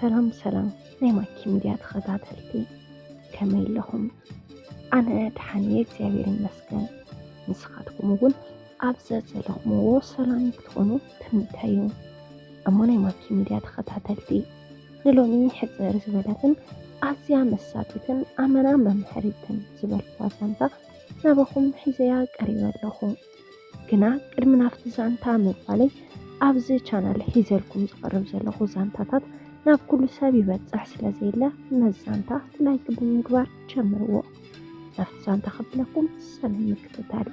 ሰላም ሰላም ናይ ማኪ ሚድያ ተኸታተልቲ፣ ከመይ ኣለኹም? ኣነ ደሓን እየ፣ እግዚኣብሔር ይመስገን። ንስኻትኩም እውን ኣብ ዘዘለኹምዎ ሰላም ክትኾኑ ትምኒተይ እዩ። እሞ ናይ ማኪ ሚድያ ተኸታተልቲ፣ ንሎሚ ሕጽር ዝበለትን ኣዝያ መሳጢትን ኣመና መምሐሪትን ዝበልኩዋ ዛንታ ናባኹም ሒዘያ ቀሪበ ኣለኹ። ግና ቅድሚ ናብቲ ዛንታ ምባለይ፣ ኣብዚ ቻናል ሒዘልኩም ዝቐርብ ዘለኹ ዛንታታት ናብ ኩሉ ሰብ ይበጽሕ ስለ ዘየለ፣ ነዚ ዛንታ ላይክ ብምግባር ጀምርዎ። ናብቲ ዛንታ ከብለኩም ሰናይ ምክትታል።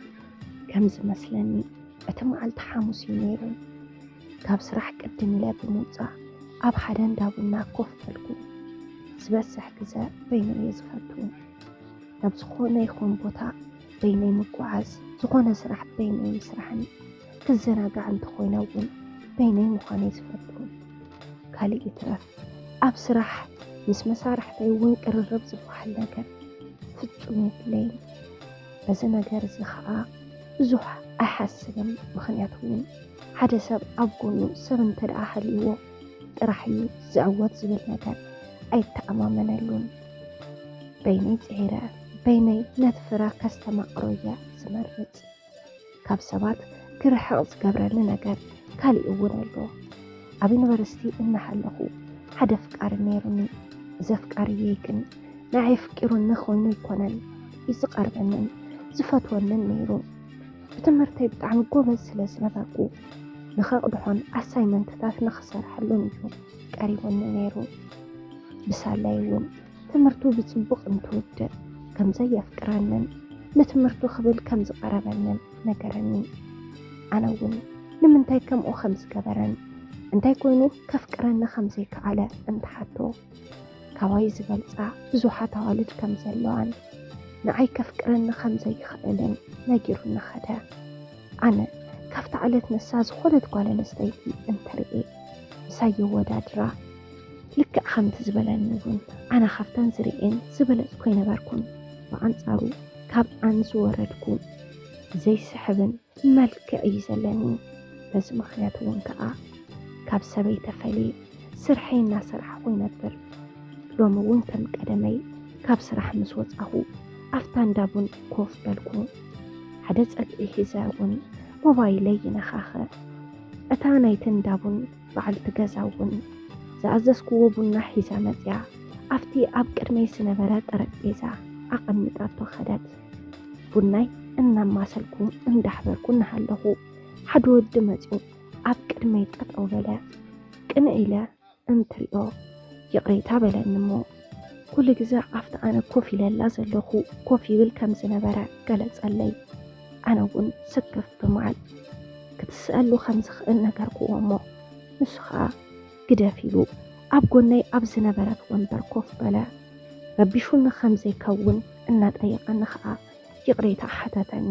ከም ዝመስለኒ፣ እቲ መዓልቲ ሓሙስ እዩ ነይሩ። ካብ ስራሕ ቅድም ኢለ ብምውጻእ፣ ኣብ ሓደ እንዳ ቡና ኮፍ በልኩ። ዝበዝሕ ግዘ በይነ እየ ዝፈቱ። ናብ ዝኾነ ይኹን ቦታ በይነይ ምጉዓዝ፣ ዝኾነ ስራሕ በይነይ ምስራሕን ክዘናጋዕ እንተኾይነ እውን በይነይ ምዃነይ ዝፈቱ። ካሊእ ይትረፍ፣ ኣብ ስራሕ ምስ መሳርሕተይ እውን ቅርርብ ዝበሃል ነገር ፍጹም የብለይን። በዚ ነገር እዚ ኸኣ ብዙሕ ኣይሓስብን። ምኽንያቱ እውን ሓደ ሰብ ኣብ ጎኑ ሰብ እንተ ደኣ ሃልይዎ ጥራሕ እዩ ዝዕወት ዝብል ነገር ኣይተኣማመነሉን። በይነይ ጽዒረ፣ በይነይ ነቲ ፍረ ከስተማቕሮ እየ ዝመርጽ። ካብ ሰባት ክርሕቕ ዝገብረኒ ነገር ካሊእ እውን ኣሎ። ኣብ ዩኒቨርሲቲ እናሃለኹ ሓደ ኣፍቃሪ ነይሩኒ። እዚ ኣፍቃሪየይ ግን ንዓይ ኣፍቂሩኒ ኮይኑ ኣይኮነን፣ እዩ ዝቐርበንን ዝፈትወንን ነይሩ። ብትምህርተይ ብጣዕሚ ጎበዝ ስለ ዝነበርኩ፣ ንኸቕድሖን ኣሳይመንትታት ንኽሰርሐሉን እዩ ቀሪቡኒ ነይሩ። ብሳላይ እውን ትምህርቱ ብጽቡቕ እንትውድእ ከም ዘየፍቅረንን ንትምህርቱ ክብል ከም ዝቐረበንን ነገረኒ። ኣነ እውን ንምንታይ ከምኡ ከም ዝገበረን እንታይ ኮይኑ ከፍቅረኒ ከም ዘይከኣለ እንትሓቶ፣ ካባይ ዝበልጻ ብዙሓት ኣዋልድ ከም ዘለዋን ንዓይ ከፍቅረኒ ከም ዘይኽእልን ነጊሩኒ ኸደ። ኣነ ካብታ ዕለት ንሳ ዝኾነት ጓል ኣንስተይቲ እንትርኢ ምሳይ የወዳድራ። ልክዕ ከምቲ ዝበለኒ እውን ኣነ ካብተን ዝርእየን ዝበለጽኩ ኣይነበርኩን። ብኣንጻሩ ካብ ኣን ዝወረድኩ ዘይስሕብን መልክዕ እዩ ዘለኒ። በዚ ምኽንያት እውን ከኣ ካብ ሰበይ ተፈልየ ስርሐይ እናሰራሕኹ ይነብር። ሎሚ እውን ከም ቀደመይ ካብ ስራሕ ምስ ወጻኹ ኣብታ እንዳ ቡን ኮፍ በልኩ። ሓደ ጸግዒ ሒዘ እውን ሞባይለይ ይነኻኸ። እታ ናይቲ እንዳ ቡን በዓልቲ ገዛ እውን ዝኣዘዝክዎ ቡና ሒዛ መጺኣ ኣብቲ ኣብ ቅድመይ ዝነበረ ጠረጴዛ ኣቐሚጣቶ ከደት። ቡናይ እናማሰልኩ እንዳሕበርኩ እናሃለኹ ሓደ ወዲ መጺኡ ኣብ ቅድመይ ጠጠው በለ። ቅንዕ ኢለ እንትሪኦ ይቕሬታ በለኒ እሞ ኩሉ ግዘ ኣብቲ ኣነ ኮፍ ኢለላ ዘለኹ ኮፍ ይብል ከም ዝነበረ ገለጸለይ። ኣነ እውን ስክፍ ብምባል ክትስኣሉ ከም ዝኽእል ነገርክዎ እሞ ንሱ ኸኣ ግደፍ ኢሉ ኣብ ጎነይ ኣብ ዝነበረት ወንበር ኮፍ በለ። ረቢሹኒ ከም ዘይከውን እናጠየቐኒ ኸኣ ይቕሬታ ሓተተኒ።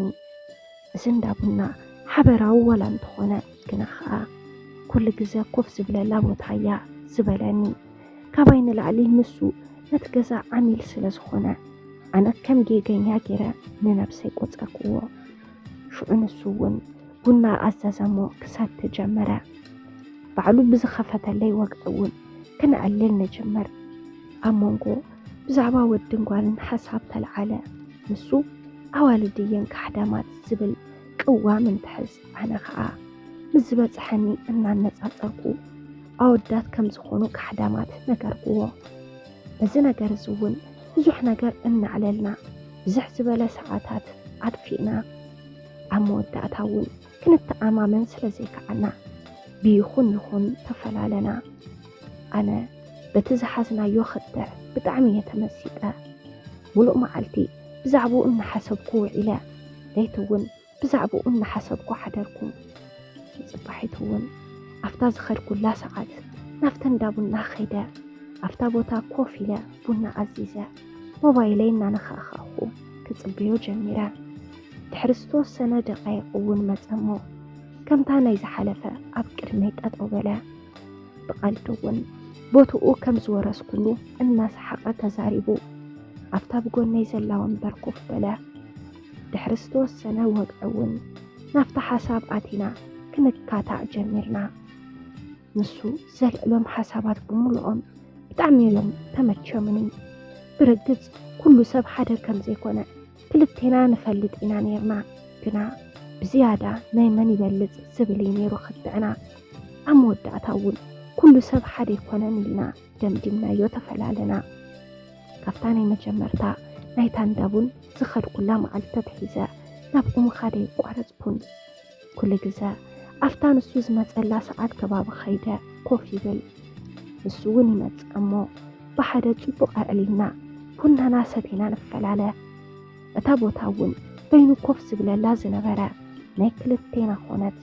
እዚ እንዳ ቡና ሓበራዊ ዋላ እንተኾነ ግና ኸኣ ኩሉ ግዘ ኮፍ ዝብለላ ቦታ እያ ዝበለኒ። ካባይ ንላዕሊ ንሱ ነቲ ገዛ ዓሚል ስለ ዝኾነ ኣነ ከም ጌገኛ ገይረ ንነብሰይ ቆጸርክዎ። ሽዑ ንሱ እውን ቡና ኣዘዘ እሞ ክሰቲ ጀመረ። ባዕሉ ብዝኸፈተለይ ወግዒ እውን ክነዕልል ንጅምር። ኣብ መንጎ ብዛዕባ ወድን ጓልን ሓሳብ ተለዓለ። ንሱ ኣዋልድ እየን ካሕዳማት ዝብል ቅዋም እንትሕዝ፣ ኣነ ኸኣ ምስ ዝበጽሐኒ እናነጻጸርኩ ኣወዳት ከም ዝኾኑ ካሕዳማት ነገርክዎ። በዚ ነገር እዚ እውን ብዙሕ ነገር እናዕለልና ብዝሕ ዝበለ ሰዓታት ኣጥፊእና። ኣብ መወዳእታ እውን ክንተኣማመን ስለ ዘይከኣልና ብይኹን ይኹን ተፈላለና። ኣነ በቲ ዝሓዝናዮ ክትዕ ብጣዕሚ እየ ተመሲጠ። ሙሉእ መዓልቲ ብዛዕባኡ እናሓሰብኩ ውዒለ። ለይቲ እውን ብዛዕባኡ እናሓሰብኩ ሓደርኩ። ንጽባሒቱ እውን ኣብታ ዝኸድኩላ ሰዓት ናብተን እንዳ ቡና ኸይደ ኣብታ ቦታ ኮፍ ኢለ ቡና ኣዚዘ ሞባይለይ እናነኻእኻእኹ ክጽበዮ ጀሚረ። ድሕሪ ዝተወሰነ ደቃይቕ እውን መጸ እሞ ከምታ ናይ ዝሓለፈ ኣብ ቅድመይ ጠጠው በለ። ብቐልዲ እውን ቦትኡ ከም ዝወረስኩሉ እናሰሓቐ ተዛሪቡ ኣብታ ብጎነይ ዘላ ወንበር ኮፍ በለ። ድሕሪ ዝተወሰነ ወግዒ እውን ናብቲ ሓሳብ ኣቲና ክንካታዕ ጀሚርና። ንሱ ዘልዕሎም ሓሳባት ብምሉኦም ብጣዕሚ እዮም ተመችዮምኒ። ብርግጽ ኩሉ ሰብ ሓደ ከም ዘይኮነ ክልቴና ንፈልጥ ኢና ነይርና፣ ግና ብዝያዳ ናይ መን ይበልጽ ዝብል እዩ ነይሩ ክትዕና። ኣብ መወዳእታ እውን ኩሉ ሰብ ሓደ ኣይኮነን ኢልና ደምዲምናዮ ተፈላለና። ካብታ ናይ መጀመርታ ናይታ እንዳ ቡን ዝኸድኩላ መዓልቲ ተትሒዘ ናብኡ ምኻደይ ኣይቋረጽኩን። ኩሉ ግዘ ኣብታ ንሱ ዝመጸላ ሰዓት ከባቢ ኸይደ ኮፍ ይብል። ንሱ እውን ይመጽእ እሞ ብሓደ ጽቡቕ ኣዕሊልና ቡናና ሰቲና ንፈላለ። እታ ቦታ እውን በይኑ ኮፍ ዝብለላ ዝነበረ ናይ ክልቴና ኾነት።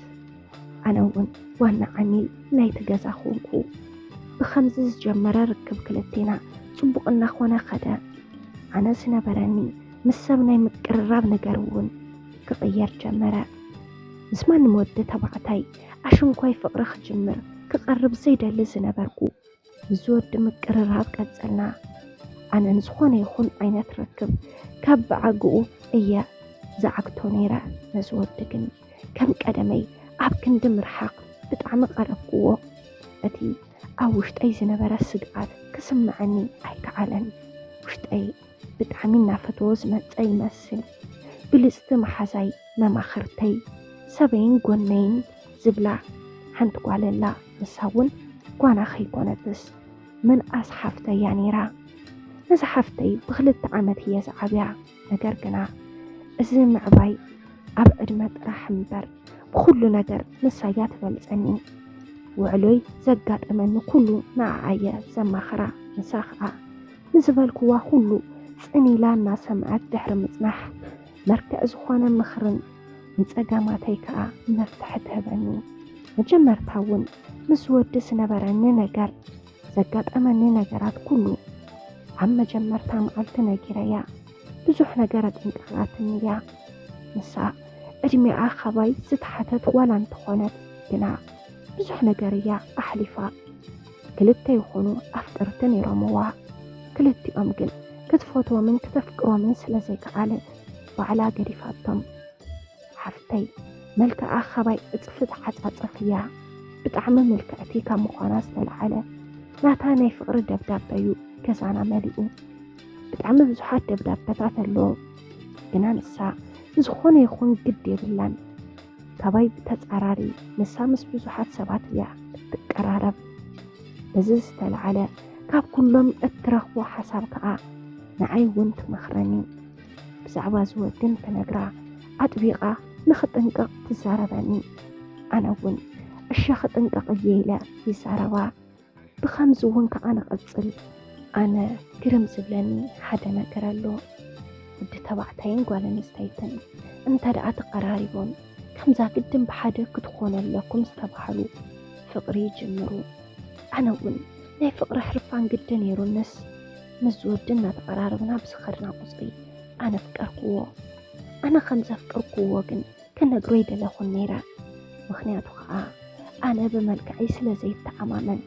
ኣነ እውን ዋና ዓሚል ናይቲ ገዛ ኾንኩ። ብኸምዚ ዝጀመረ ርክብ ክልቴና ጽቡቕ እናኾነ ኸደ። ኣነ ዝነበረኒ ምስ ሰብ ናይ ምቅርራብ ነገር እውን ክቕየር ጀመረ። ምስ ማንም ወዲ ተባዕታይ ኣሽንኳይ ፍቕሪ ክጅምር ክቐርብ ዘይደሊ ዝነበርኩ፣ ምስ ወዲ ምቅርራብ ቀጸልና። ኣነ ንዝኾነ ይኹን ዓይነት ርክብ ካብ ብዓግኡ እየ ዝዓግቶ ነይረ። ነዚ ወዲ ግን ከም ቀደመይ ኣብ ክንዲ ምርሓቕ ብጣዕሚ ቀረብክዎ። እቲ ኣብ ውሽጠይ ዝነበረ ስግኣት ክስምዐኒ ኣይከኣለን። ውሽጠይ ብጣዕሚ እናፈተዎ ዝመጸ ይመስል። ብልጽቲ መሓዛይ፣ መማኽርተይ፣ ሰበይን ጎነይን ዝብላ ሓንቲ ጓል ኣላ። ንሳ እውን ጓና ከይኮነትስ ምንኣስ ሓፍተይ እያ ነይራ። ነዛ ሓፍተይ ብኽልተ ዓመት እየ ዝዓብያ። ነገር ግና እዚ ምዕባይ ኣብ ዕድመ ጥራሕ እምበር ብኹሉ ነገር ንሳ እያ ትበልጸኒ። ውዕሎይ ዘጋጠመኒ ኩሉ ንዓኣ እየ ዘማኽራ። ንሳ ኸኣ ንዝበልክዋ ኩሉ ጽን ኢላ እናሰምዐት ድሕሪ ምጽናሕ፣ መርትዕ ዝኾነ ምኽርን ንጸገማተይ ከኣ መፍትሒ ትህበኒ። መጀመርታ እውን ምስ ወዲ ዝነበረኒ ነገር፣ ዘጋጠመኒ ነገራት ኩሉ ኣብ መጀመርታ መዓልቲ ነጊረያ። ብዙሕ ነገር ኣጠንቂቓትኒ እያ። ንሳ ዕድሜኣ ካባይ ዝተሓተት ዋላ እንተኾነት ግና ብዙሕ ነገር እያ ኣሕሊፋ። ክልተ ይኾኑ ኣፍቀርቲ ነይሮምዋ። ክልቲኦም ግን ክትፈትዎምን ክተፍቅሮምን ስለ ዘይከኣለት ባዕላ ገዲፋቶም። ሓፍተይ መልክዓ ካባይ እጽፊ ተዓጻጸፍ እያ። ብጣዕሚ ምልክዕቲ ካብ ምዃና ዝተለዓለ ናታ ናይ ፍቕሪ ደብዳበ እዩ ገዛና መሊኡ። ብጣዕሚ ብዙሓት ደብዳበታት ኣለዉ፣ ግና ንሳ ንዝኾነ ይኹን ግድ የብላን። ካባይ ብተጻራሪ ንሳ ምስ ብዙሓት ሰባት እያ እትቀራረብ። በዚ ዝተለዓለ ካብ ኩሎም እትረኽቦ ሓሳብ ከኣ ንዓይ እውን ትመኽረኒ። ብዛዕባ እዚ ወዲ እንትነግራ ኣጥቢቓ ንኽጥንቀቕ ትዛረበኒ። ኣነ እውን እሺ ክጥንቀቕ እየ ኢለ ይዛረባ። ብኸምዚ እውን ከኣ ንቐጽል። ኣነ ግርም ዝብለኒ ሓደ ነገር ኣሎ። ወዲ ተባዕታይን ጓል ኣንስተይትን እንተ ደኣ ተቐራሪቦም ከምዛ ግድን ብሓደ ክትኾኑ ኣለኩም ዝተባህሉ ፍቕሪ ይጅምሩ። ኣነ እውን ናይ ፍቕሪ ሕርፋን ግዲ ነይሩንስ፣ ምስ ዝወዲ እናተቐራረብና ብዝኸድና ቁጽሪ ኣነ ኣፍቀርክዎ። ኣነ ከም ዘፍቀርክዎ ግን ክነግሮ ኣይደለኹን ነይረ። ምኽንያቱ ኸኣ ኣነ ብመልክዐይ ስለ ዘይተኣማመን፣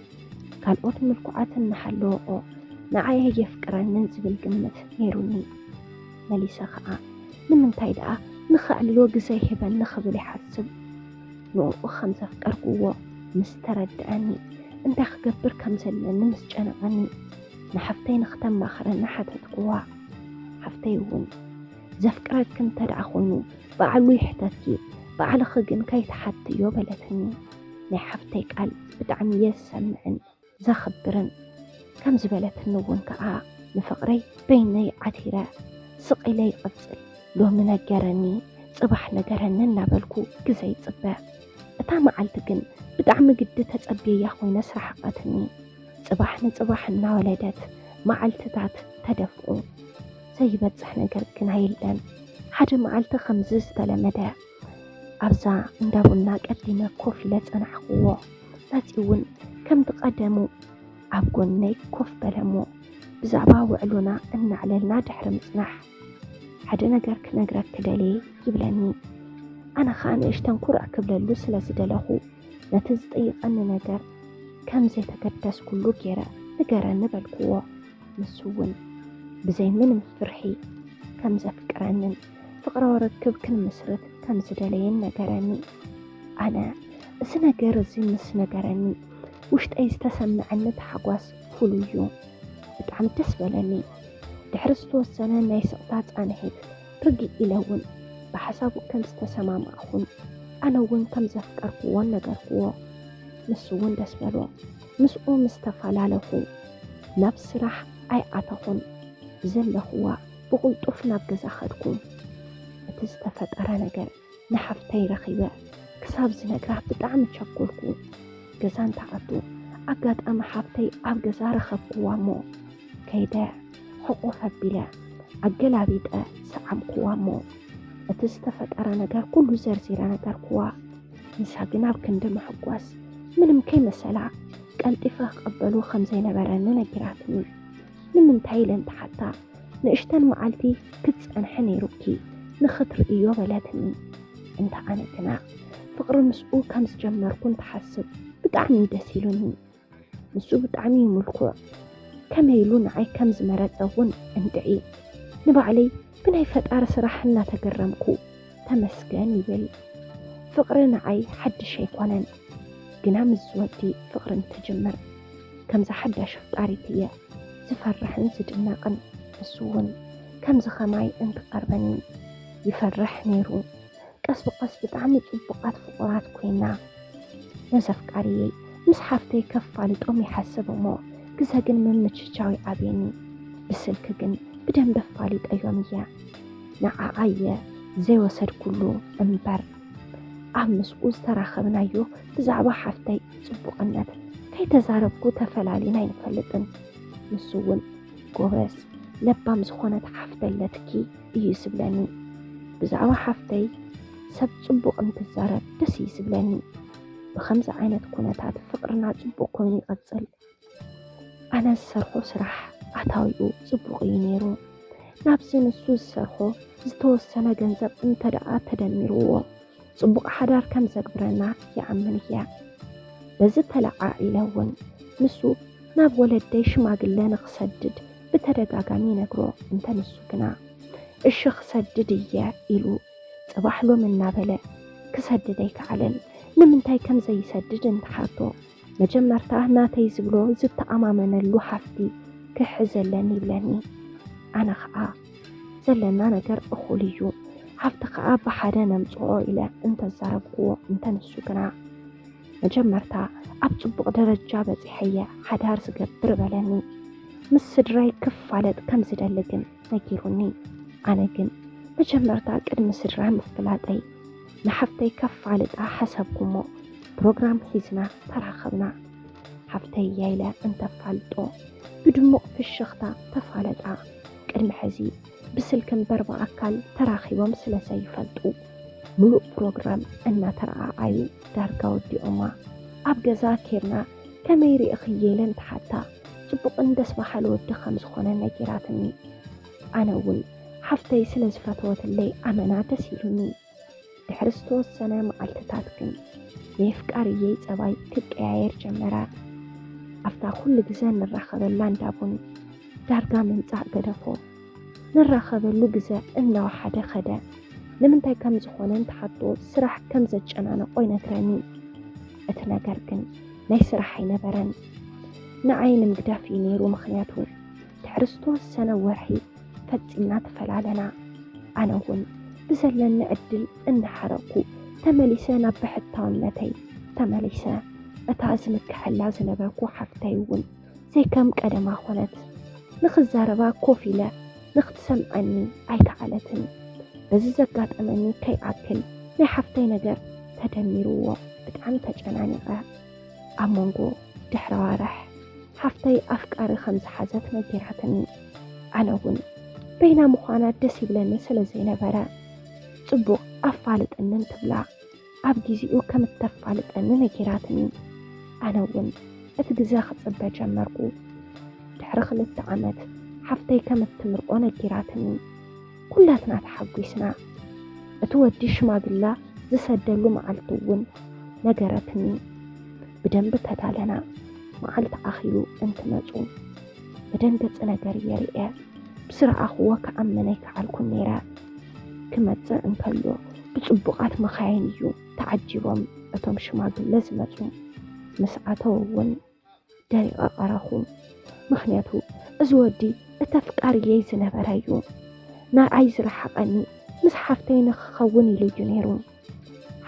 ካልኦት ምልኩዓት እናሃለወኦ ንዓይ ኣየፍቅረንን ዝብል ግምት ነይሩኒ። መሊሰ ኸኣ ንምንታይ ደኣ ንኸዕልሎ ግዜ ይህበኒ ክብል ይሓስብ። ንዕኡ ከም ዘፍቀርክዎ ምስ ተረድኣኒ፣ እንታይ ክገብር ከም ዘለኒ ምስ ጨነቐኒ፣ ንሓፍተይ ንክተማኽረኒ ሓተትክዋ። ሓፍተይ እውን ዘፍቅረኪ እንተ ደኣ ኾይኑ ባዕሉ ይሕተትኪ፣ ባዕልኺ ግን ከይትሓትዮ በለትኒ። ናይ ሓፍተይ ቃል ብጣዕሚ እየ ዝሰምዕን ዘኽብርን። ከም ዝበለትኒ እውን ከኣ ንፍቕረይ በይነይ ዓቲረ ስቕ ኢለ ይቕጽል። ሎሚ ነገረኒ፣ ጽባሕ ነገረኒ እናበልኩ ግዜ ይጽበ። እታ መዓልቲ ግን ብጣዕሚ ግዲ ተጸብየያ ኮይነስ ረሓቐትኒ። ጽባሕ ንጽባሕ እናወለደት መዓልትታት ተደፍኡ። ዘይበጽሕ ነገር ግና የለን። ሓደ መዓልቲ ከምዚ ዝተለመደ ኣብዛ እንዳ ቡና ቀዲመ ኮፍ ኢለ ጸናሕክዎ። መጺኡ እውን ከምቲ ቀደሙ ኣብ ጎነይ ኮፍ በለ እሞ ብዛዕባ ውዕሎና እናዕለልና ድሕሪ ምጽናሕ፣ ሓደ ነገር ክነግረኪ ደልየ ይብለኒ። ኣነ ኸኣ ንእሽተን ኩርዕ ክብለሉ ስለ ዝደለኹ፣ ነቲ ዝጠይቐኒ ነገር ከም ዘይተገደስኩሉ ገይረ ንገረኒ በልክዎ። ንሱ እውን ብዘይ ምንም ፍርሒ ከም ዘፍቅረንን ፍቕራዊ ርክብ ክንምስርት ከም ዝደለየን ነገረኒ። ኣነ እዚ ነገር እዚ ምስ ነገረኒ ውሽጠይ ዝተሰመዐኒ ታሕጓስ ፍሉይ እዩ። ብጣዕሚ ደስ በለኒ። ድሕሪ ዝተወሰነ ናይ ስቕታ ጻንሒት፣ ርግእ ኢለ እውን ብሓሳቡ ከም ዝተሰማማዕኹን ኣነ እውን ከም ዘፍቀርክዎን ነገርክዎ። ንሱ እውን ደስ በሎ። ምስኡ ምስ ተፈላለኹ ናብ ስራሕ ኣይኣተኹን። ብዘለኽዋ ብቕልጡፍ ናብ ገዛ ኸድኩ። እቲ ዝተፈጠረ ነገር ንሓፍተይ ረኺበ ክሳብ ዝነግራ ብጣዕሚ ቸኮልኩ። ገዛ እንተኣቱ ኣጋጣሚ ሓፍተይ ኣብ ገዛ ረኸብክዋ እሞ ከይደ ሕቑፍ ኣቢለ ኣገላቢጠ ሰዓምክዋ እሞ እቲ ዝተፈጠረ ነገር ኩሉ ዘርዚረ ነገርክዋ። ንሳ ግን ኣብ ክንዲ ምሕጓስ ምንም ከይመሰላ ቀልጢፈ ክቐበሉ ከም ዘይነበረኒ ነጊራትኒ። ንምንታይ ኢለ እንትሓታ ንእሽተን መዓልቲ ክትጸንሐ ነይሩኪ ንኽትርእዮ በለትኒ። እንተ ኣነ ግና ፍቕሪ ምስኡ ከም ዝጀመርኩ እንትሓስብ ብጣዕሚ እዩ ደስ ኢሉኒ። ንሱ ብጣዕሚ እዩ ምልኩዕ። ከመይ ኢሉ ንዓይ ከም ዝመረጸ እውን እንድዒ። ንባዕለይ ብናይ ፈጣሪ ስራሕ እናተገረምኩ ተመስገን ይብል። ፍቕሪ ንዓይ ሓድሽ ኣይኮነን፣ ግና ምስ ዝወዲ ፍቕሪ እንትጅምር ከምዛ ሓዳሽ ኣፍቃሪት እየ ዝፈርሕን ዝድነቕን። እሱ እውን ከምዚ ኸማይ እንትቐርበኒ ይፈርሕ ነይሩ። ቀስ ብቐስ ብጣዕሚ ጽቡቓት ፍቑራት ኮይና። ነዚ ኣፍቃሪየይ ምስ ሓፍተይ ከፋልጦም ይሓስብ እሞ ግዘ ግን ምምችቻው ይኣብየኒ። ብስልኪ ግን ብደንቢ ኣፋሊጠዮም እየ። ንዓኣ እየ ዘይወሰድኩሉ እምበር ኣብ ምስኡ ዝተራኸብናዮ ብዛዕባ ሓፍተይ ጽቡቕነት ከይተዛረብኩ ተፈላሊና ኣይንፈልጥን። ንሱ እውን ጎበዝ ለባም ዝኾነት ሓፍቲ ኣለትኪ እዩ ዝብለኒ። ብዛዕባ ሓፍተይ ሰብ ጽቡቕ እንትዛረብ ደስ እዩ ዝብለኒ። ብኸምዚ ዓይነት ኩነታት ፍቕርና ጽቡቕ ኮይኑ ይቐጽል። ኣነ ዝሰርሖ ስራሕ ኣታዊኡ ጽቡቕ እዩ ነይሩ። ናብዚ ንሱ ዝሰርሖ ዝተወሰነ ገንዘብ እንተ ደኣ ተደሚርዎ ጽቡቕ ሓዳር ከም ዘግብረና ይኣምን እየ። በዚ ተለዓዒለ እውን ንሱ ናብ ወለደይ ሽማግለ ንኽሰድድ ብተደጋጋሚ ይነግሮ። እንተ ንሱ ግና እሺ ክሰድድ እየ ኢሉ ጽባሕ ሎም እናበለ ክሰድድ ኣይከኣለን። ንምንታይ ከም ዘይሰድድ እንትሓቶ መጀመርታ ናተይ ዝብሎ ዝተኣማመነሉ ሓፍቲ ክሕዘለኒ ይብለኒ። ኣነ ኸኣ ዘለና ነገር እኹል እዩ፣ ሃብቲ ኸኣ ብሓደ ነምጽኦ ኢለ እንተዛረብክዎ እንተ ንሱ ግና መጀመርታ ኣብ ጽቡቕ ደረጃ በጺሐ እየ ሓዳር ዝገብር በለኒ። ምስ ስድራይ ክፋለጥ ከም ዝደሊ ግን ነጊሩኒ። ኣነ ግን መጀመርታ ቅድሚ ስድራ ምፍላጠይ ንሓፍተይ ከፋልጣ ሓሰብኩ እሞ ፕሮግራም ሒዝና ተራኸብና። ሓፍተይ እያ ኢለ እንተፋልጦ ብድሙቕ ፍሽኽታ ተፋለጣ። ቅድሚ ሕዚ ብስልኪ እምበር ብኣካል ተራኺቦም ስለ ዘይፈልጡ ምሉእ ፕሮግራም እናተረኣኣዩ ዳርጋ ወዲኦማ። ኣብ ገዛ ኬድና ከመይ ርኢኽዮ ኢለ እንትሓታ ጽቡቕን ደስ በሃሊ ወዲ ከም ዝኾነ ነጊራትኒ። ኣነ እውን ሓፍተይ ስለ ዝፈተወትለይ ኣመና ደስ ኢሉኒ። ድሕሪ ዝተወሰነ መዓልትታት ግን ናይ ኣፍቃሪየይ ጸባይ ክቀያየር ጀመረ። ኣብታ ኩሉ ግዘ ንራኸበላ እንዳ ቡን ዳርጋ ምምጻእ ገደፎ። ንራኸበሉ ግዘ እናወሓደ ኸደ። ንምንታይ ከም ዝኾነ እንትሓቶ ስራሕ ከም ዘጨናነቆ ይነግረኒ። እቲ ነገር ግን ናይ ስራሕ ኣይነበረን። ንዓይ ንምግዳፍ እዩ ነይሩ፣ ምኽንያቱ ድሕሪ ዝተወሰነ ወርሒ ፈጺምና ተፈላለና። ኣነ እውን ብዘለኒ ዕድል እናሓረቕኩ ተመሊሰ ናብ ብሕታውነተይ ተመሊሰ። እታ ዝምክሐላ ዝነበርኩ ሓፍተይ እውን ዘይከም ቀደማ ኾነት። ንኽዛረባ ኮፍ ኢለ ንኽትሰምዓኒ ኣይከኣለትን። በዚ ዘጋጠመኒ ከይኣክል ናይ ሓፍተይ ነገር ተደሚርዎ ብጣዕሚ ተጨናኒቐ። ኣብ መንጎ ድሕሪ ኣዋርሕ ሓፍተይ ኣፍቃሪ ከም ዝሓዘት ነጊራትኒ። ኣነ እውን በይና ምዃና ደስ ይብለኒ ስለ ዘይነበረ ጽቡቕ ኣፋልጥኒ እንትብላ ኣብ ግዜኡ ከም እተፋልጠኒ ነጊራትኒ። ኣነ እውን እቲ ግዜ ክጽበ ጀመርኩ። ድሕሪ ክልተ ዓመት ሓፍተይ ከም እትምርቆ ነጊራትኒ። ኩላትና ተሓጒስና። እቲ ወዲ ሽማግላ ዝሰደሉ መዓልቲ እውን ነገረትኒ። ብደንቢ ተዳለና። መዓልቲ ኣኺሉ እንትመጹ መደንገጺ ነገር እየ ርእየ። ብዝረኣኽዎ ክኣምን ኣይከኣልኩን ነይረ። ክመጽእ እንከሎ ብጽቡቓት መኻይን እዩ ተዓጂቦም እቶም ሽማግለ ዝመጹ። ምስ ኣተወ እውን ደሪቐ ቀረኹ። ምኽንያቱ እዚ ወዲ እቲ ኣፍቃሪየይ ዝነበረ እዩ። ንዓይ ዝረሓቐኒ ምስ ሓፍተይ ንኽኸውን ኢሉ እዩ ነይሩ።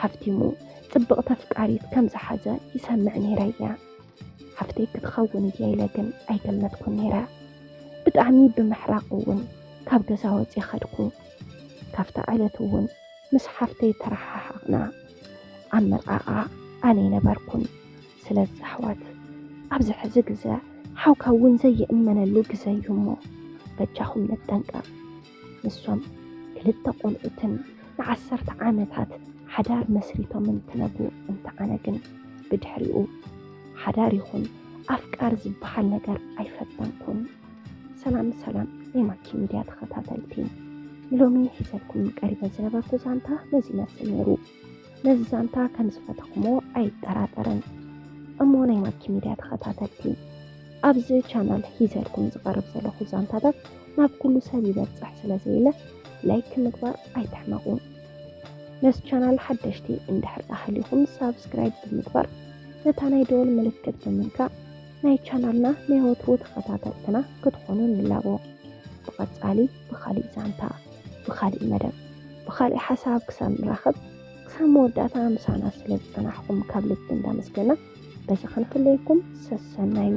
ሓፍቲሙ ጽብቕቲ ኣፍቃሪት ከም ዝሓዘ ይሰምዕ ነይረ እየ። ሓፍተይ ክትኸውን እያ ኢለ ግን ኣይገመትኩን ነይረ። ብጣዕሚ ብምሕራቕ እውን ካብ ገዛ ወፂ ኸድኩ። ካብታ ዕለት እውን ምስ ሓፍተይ ተረሓሓቕና። ኣብ መርዓኣ ኣነ ኣይነበርኩን። ስለዚ ኣሕዋት፣ ኣብዚ ሕዚ ግዘ ሓውካ እውን ዘይእመነሉ ግዘ እዩ እሞ በጃኹም ንጠንቀቕ። ንሶም ክልተ ቆልዑትን ንዓሰርተ ዓመታት ሓዳር መስሪቶም እንትነብሩ እንተኣነ ግን ብድሕሪኡ ሓዳር ይኹን ኣፍቃር ዝበሃል ነገር ኣይፈተንኩን። ሰላም ሰላም ናይ ማኪ ሚድያ ተኸታተልቲ፣ ንሎሚ ሒዘልኩም ቀሪበ ዝነበርኩ ዛንታ ነዚ ይመስል ነይሩ። ነዚ ዛንታ ከም ዝፈተኹሞ ኣይጠራጠርን። እሞ ናይ ማኪ ሚድያ ተኸታተልቲ፣ ኣብዚ ቻናል ሒዘልኩም ዝቐርብ ዘለኹ ዛንታታት ናብ ኩሉ ሰብ ይበፅሕ ስለ ዘየለ ላይክ ምግባር ኣይትሕመቑ። ነዚ ቻናል ሓደሽቲ እንድሕር ሃሊኹም ሳብስክራይብ ብምግባር ነታ ናይ ደወል ምልክት ብምንካእ ናይ ቻናልና ናይ ወትሩ ተኸታተልትና ክትኾኑ ንላቦ። ብቐጻሊ ብኻሊእ ዛንታ፣ ብኻሊእ መደብ፣ ብኻሊእ ሓሳብ ክሳብ ንራኸብ፣ ክሳብ መወዳእታ ምሳና ስለ ዝጸናሕኩም ካብ ልቢ እንዳመስገና በዚ ክንፍለየኩም ሰሰናዩ።